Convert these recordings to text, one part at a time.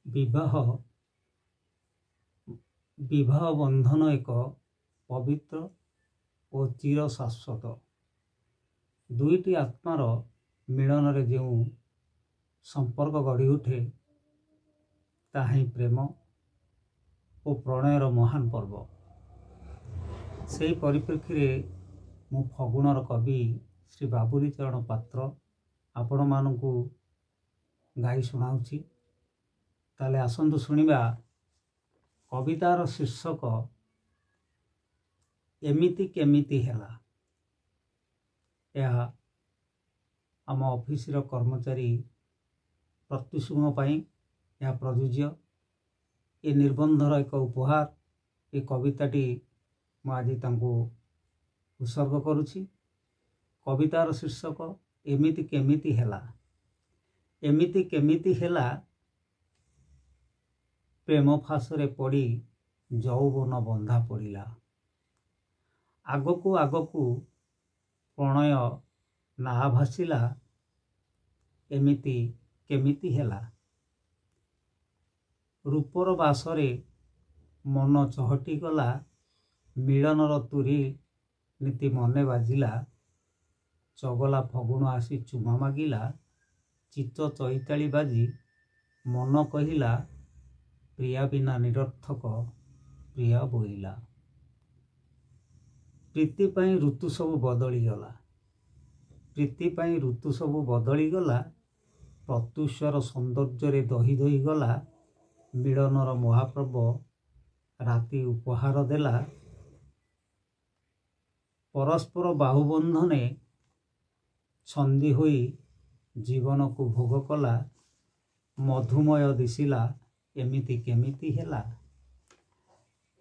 ବିବାହ ବିବାହ ବନ୍ଧନ ଏକ ପବିତ୍ର ଓ ଚିର ଶାଶ୍ୱତ। ଦୁଇଟି ଆତ୍ମାର ମିଳନରେ ଯେଉଁ ସମ୍ପର୍କ ଗଢ଼ି ଉଠେ, ତାହା ହିଁ ପ୍ରେମ ଓ ପ୍ରଣୟର ମହାନ ପର୍ବ। ସେହି ପରିପ୍ରେକ୍ଷୀରେ ମୁଁ ଫଗୁଣର କବି ଶ୍ରୀ ବାବୁଲି ଚରଣ ପାତ୍ର ଆପଣମାନଙ୍କୁ ଗାଇ ଶୁଣାଉଛି। ତାହେଲେ ଆସନ୍ତୁ ଶୁଣିବା କବିତାର ଶୀର୍ଷକ ଏମିତି କେମିତି ହେଲା। ଏହା ଆମ ଅଫିସର କର୍ମଚାରୀ ପ୍ରତ୍ୟୁଷଙ୍କ ପାଇଁ ଏହା ପ୍ରଯୁଜ୍ୟ। ଏ ନିର୍ବନ୍ଧର ଏକ ଉପହାର ଏ କବିତାଟି ମୁଁ ଆଜି ତାଙ୍କୁ ଉତ୍ସର୍ଗ କରୁଛି। କବିତାର ଶୀର୍ଷକ ଏମିତି କେମିତି ହେଲା। ଏମିତି କେମିତି ହେଲା, ପ୍ରେମ ଫାଶରେ ପଡ଼ି ଯୌବନ ବନ୍ଧା ପଡ଼ିଲା। ଆଗକୁ ଆଗକୁ ପ୍ରଣୟ ନାଆ ଭାସିଲା। ଏମିତି କେମିତି ହେଲା, ରୂପର ବାସରେ ମନ ଚହଟି ଗଲା। ମିଳନର ତୁରୀ ନୀତି ମନେ ବାଜିଲା। ଚଗଲା ଫଗୁଣ ଆସି ଚୁମା ମାଗିଲା। ଚିତ୍ତ ଚଇତାଳି ବାଜି ମନ କହିଲା, ପ୍ରିୟା ବିନା ନିରର୍ଥକ ପ୍ରିୟା ବୋଇଲା। ପ୍ରୀତି ପାଇଁ ଋତୁ ସବୁ ବଦଳିଗଲା। ପ୍ରୀତି ପାଇଁ ଋତୁ ସବୁ ବଦଳିଗଲା। ପ୍ରତ୍ୟୁଷର ସୌନ୍ଦର୍ଯ୍ୟରେ ଦହି ଦହି ଗଲା। ମିଳନର ମହାପର୍ବ ରାତି ଉପହାର ଦେଲା। ପରସ୍ପର ବାହୁବନ୍ଧନେ ଛନ୍ଦି ହୋଇ ଜୀବନକୁ ଭୋଗ କଲା। ମଧୁମୟ ଦିଶିଲା। ଏମିତି କେମିତି ହେଲା,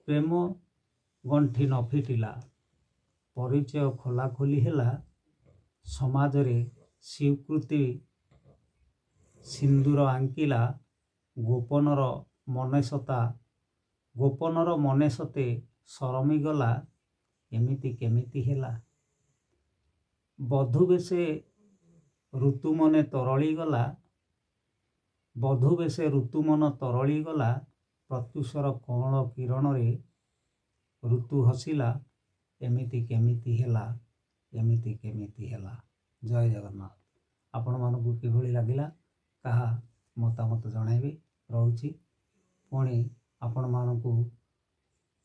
ପ୍ରେମ ଗଣ୍ଠି ନ ଫିଟିଲା। ପରିଚୟ ଖୋଲାଖୋଲି ହେଲା। ସମାଜରେ ସ୍ୱୀକୃତି ସିନ୍ଦୁର ଆଙ୍କିଲା। ଗୋପନର ମନେ ସତା ଗୋପନର ମନେ ସତେ ସରମି ଗଲା। ଏମିତି କେମିତି ହେଲା, ବଧୂ ବେଶେ ଋତୁ ମନେ ତରଳିଗଲା। ବଧୂ ବେଶେ ଋତୁ ମନ ତରଳିଗଲା। ପ୍ରତ୍ୟୁଷର କଅଁଳ କିରଣରେ ଋତୁ ହସିଲା। ଏମିତି କେମିତି ହେଲା, ଏମିତି କେମିତି ହେଲା। ଜୟ ଜଗନ୍ନାଥ। ଆପଣମାନଙ୍କୁ କିଭଳି ଲାଗିଲା ତାହା ମତାମତ ଜଣାଇବେ। ରହୁଛି। ପୁଣି ଆପଣମାନଙ୍କୁ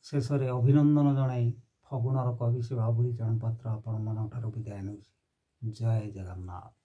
ଶେଷରେ ଅଭିନନ୍ଦନ ଜଣାଇ ଫଗୁଣର କବି ଶ୍ରୀ ବାବୁଲି ଚରଣ ପାତ୍ର ଆପଣମାନଙ୍କ ଠାରୁ ବିଦାୟ ନେଉଛି। ଜୟ ଜଗନ୍ନାଥ।